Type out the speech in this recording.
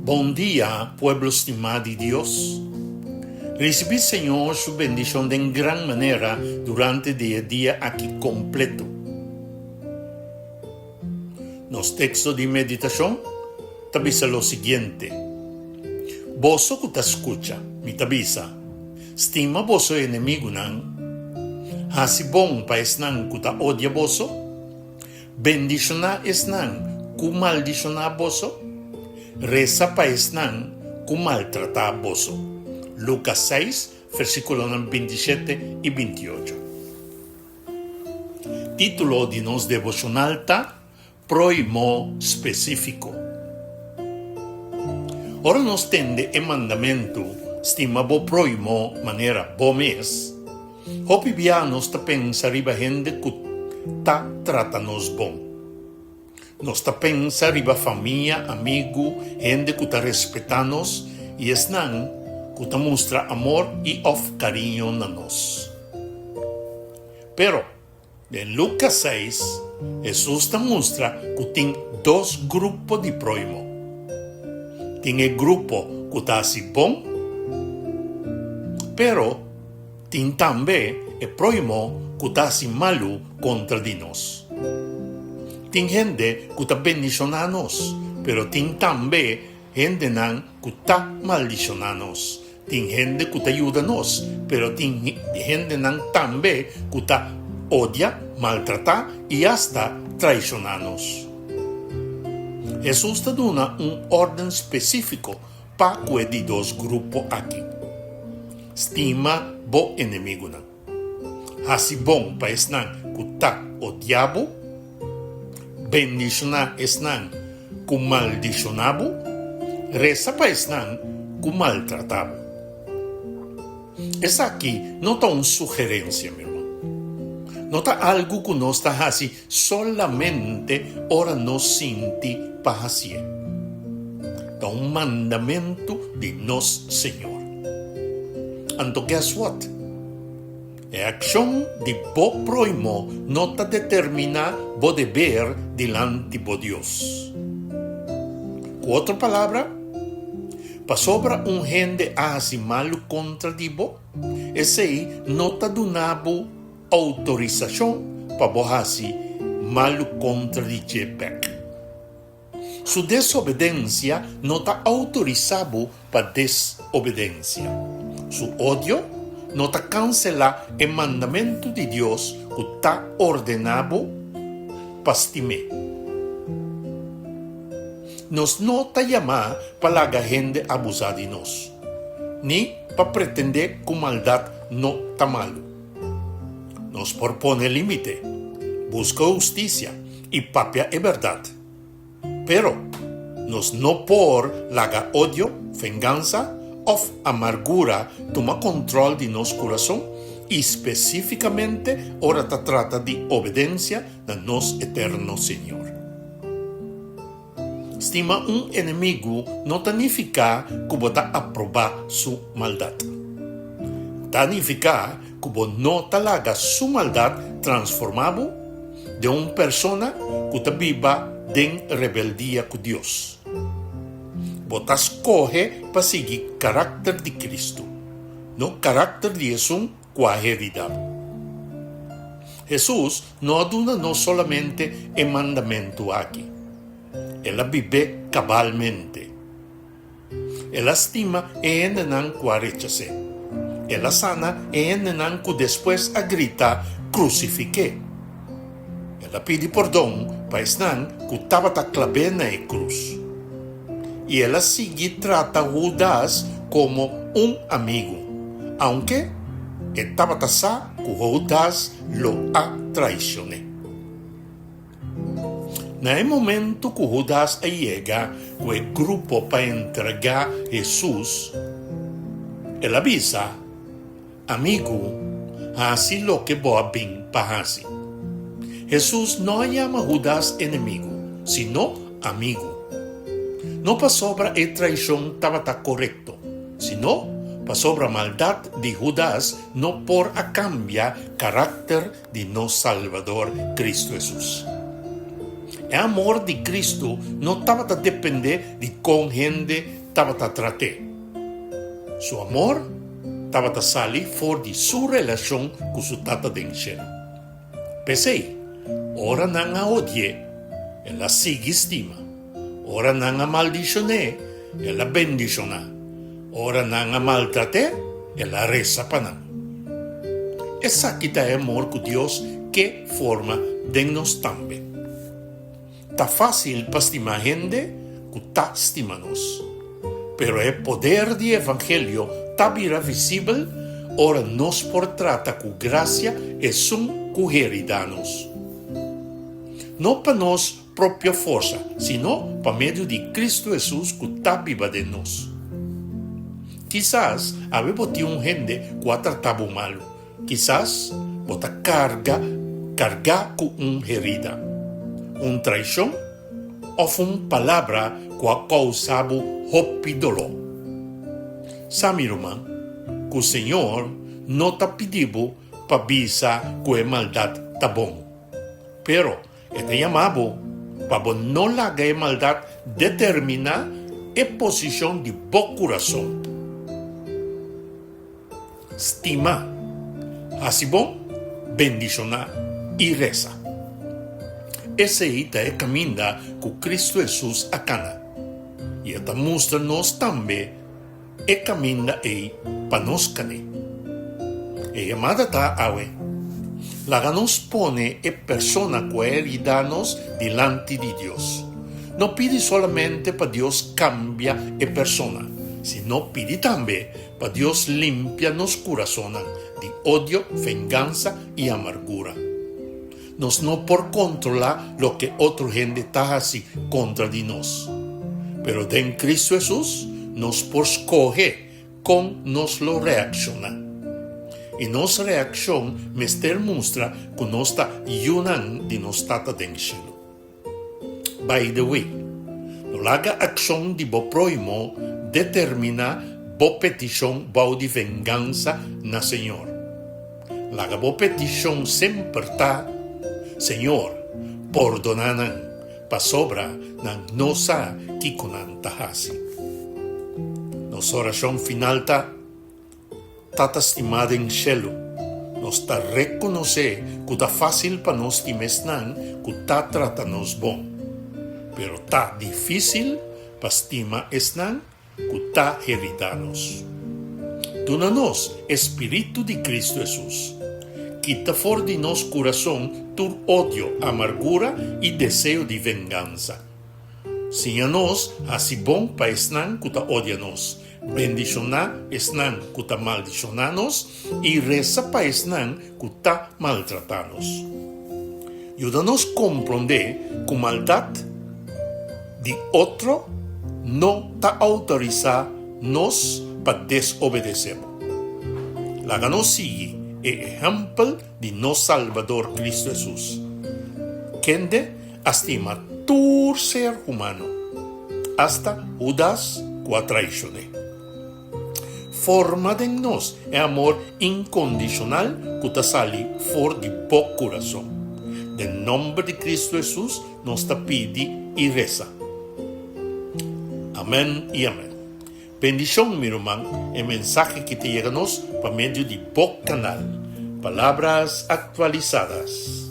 Bon dia, pueblo stimá di Dios. Risibí Señor su bendishon den gran manera durante di e dia aki kompleto. Nos teksto di meditashon ta bisa lo siguiente, Boso ku ta skucha, mi ta bisa, stima boso enemigunan, hasi bon pa esnan ku ta odia boso, Bendishoná esnan ku maldishoná boso, resa pa esnan ku maltratá boso. Lukas seis, versíkulonan bintishete i bintiocho. Título di nos devoshonal ta Próhimo Spesífiko. Ora nos tende e mandamentu stima bo próhimo manera bo mes, Hopi bia nos ta pensa riba hende ku ta trata nos bon. Nos ta pensa riba famia, amigu, hende ku ta respetá nos i esnan ku ta mustra amor i òf kariño na nos. Pero, Den Lukas seis, Hesus ta mustra ku tin dos grupo di próhimo. Tin e grupo ku ta hasi bon, pero tin tambe e próhimo ku ta hasi malu kontra di nos. Tin hende ku ta bendishoná nos, pero tin tambe hendenan ku ta maldishoná nos. Tin hende ku ta yuda nos, pero tin hendenan tambe ku ta odia, maltratá i asta traishoná nos. Hesus ta duna un órden spesífiko pa ku e di dos grupo aki, Stima bo enemigunan. Hasi bon pa esnan ku ta odia bo. Bendishoná esnan ku maldishoná bo, resa pa esnan ku maltratá bo. Esaki no ta un sugerensia, mi ruman. No ta algu ku nos ta hasi solamente ora nos sinti pa hasié. Ta un mandamentu di nos Señor. Anto guess what? E akshon di bo próhimo no ta determiná bo deber dilanti bo Dios. Ku otro palabra, pasobra un hende a hasi malu kontra di bo, esei no ta duna bo outorisashon pa bo hasi malu kontra di dje bèk. Su desobedensia no ta outorisá bo pa desobedensia. Su odio no ta kanselá e mandamentu di Dios ku ta ordená bo pa stim'é. Nos no ta yamá pa laga hende abusá di nos, ni pa pretendé ku maldat no ta malu. Nos por pone límite, buska hustisia i papia e bèrdat. Pero, nos no por laga odio, vengansa òf amargura tuma kontròl di nos kurason i spesífikamente ora ta trata di obedensia na nos eterno Señor. Stima un enemigu no ta nifiká ku bo ta aprobá su maldat. Ta nifiká ku bo no ta laga su maldat transformá bo den un persona ku ta biba den rebeldia ku Dios. Bo ta skohe pa sigui karakter di Kristu, no karakter di esun ku a heridá bo. Hesus no a duna nos solamente e mandamentu aki. El a bib'é kabalmente. El a stima e hendenan ku a rechas'é. El a sana e hendenan ku despues a grita, Krusifik'é! El a pidi pordon pa esnan ku tabata klab'é na e krus. I el a sigui trata Hudas komo un amigu, aunke e tabata sa ku Hudas lo a traishon'é. Na e momento ku Hudas a yega ku e grupo pa entregá Hesus, el a bisa, Amigu, hasi loke bo a bin pa hasi. Hesus no a yama Hudas enemigu, sino amigu. No pasobra e traishon tabata korekto, sino pasobra maldat di Hudas no por a kambia karakter di nos Salbador Cristo Hesus. E amor di Kristu no tabata dependé di kon hende tabata trat'é. Su amor tabata sali for di su relashon ku su Tata den shelu. P'esei, ora nan a odi'é, el a sigui stima. Ora nan a maldishon'é, el a bendishoná. Ora nan a maltrat'é, el a resa pa nan. Esaki ta e amor ku Dios ke forma den nos tambe. Ta fásil pa stima hende ku ta stima nos. Pero e poder di evangelio ta bira visibel ora nos por trata ku grasia esun ku heridá nos. No pa nos propio forsa, sino pa medio di Cristo Hesus cu ta biba den nos. Kisas awe bo tin un hende cu a trata bo malu. Kisas bo ta carga carga cu un herida, un traicion of un palabra cu a causa bo hopi dolor. Sa mi ruman, cu Señor no ta pidi bo pa bisa cu e maldad ta bon, pero E ta yama bo pa bo no laga e maldat determiná e posishon di bo kurason. Stima, hasi bon, bendishoná i resa. Esei ta e kaminda ku Kristu Hesus a kana, i e ta mustra nos tambe E kaminda ei pa nos kané. E yamada ta awe, Laga nos pone e persona ku a heridá nos dilanti di Dios. No pidi solamente pa Dios kambia e persona, sino pidi tambe pa Dios limpia nos kurasonnan di odio, vengansa i amargura. Nos no por kontrolá loke otro hende ta hasi kontra di nos. Pero den Kristu Hesus nos por skohe kon nos lo reakshoná. I nos reakshon mester mustra ku nos ta yunan di nos Tata den shelu. By the way, no laga akshon di bo próhimo determiná bo petishon bou di vengansa na Señor. Laga bo petishon semper ta, Señor, pordoná nan, pasobra nan no sa kiko nan ta hasi. Nos orashon final ta, Tata stimá den shelu, nos ta rekonosé ku ta fásil pa nos stima esnan ku ta trata nos bon, pero ta difísil pa stima esnan ku ta heridá nos. Duna nos e spiritu di Kristu Hesus. Kita for di nos kurason tur odio, amargura i deseo di vengansa. Siña nos hasi bon pa esnan ku ta odia nos, bendishoná esnan ku ta maldishoná nos i resa pa esnan ku ta maltratá nos. Yuda nos komprondé ku maldat di otro no ta outorisá nos pa desobedesé bo. Laga nos sigui e ehèmpel di nos Salbador Kristu Hesus, kende a stima tur ser humano, asta Hudas ku a traishon'é. Forma den nos e amor inkondishonal ku ta sali for di bo kurason. Den nòmber di Kristu Hesus nos ta pidi i resa. Amèn i amèn. Bendishon mi ruman, e mensahe ki ta yega nos pa medio di bo kanal. Palabras Actualizadas.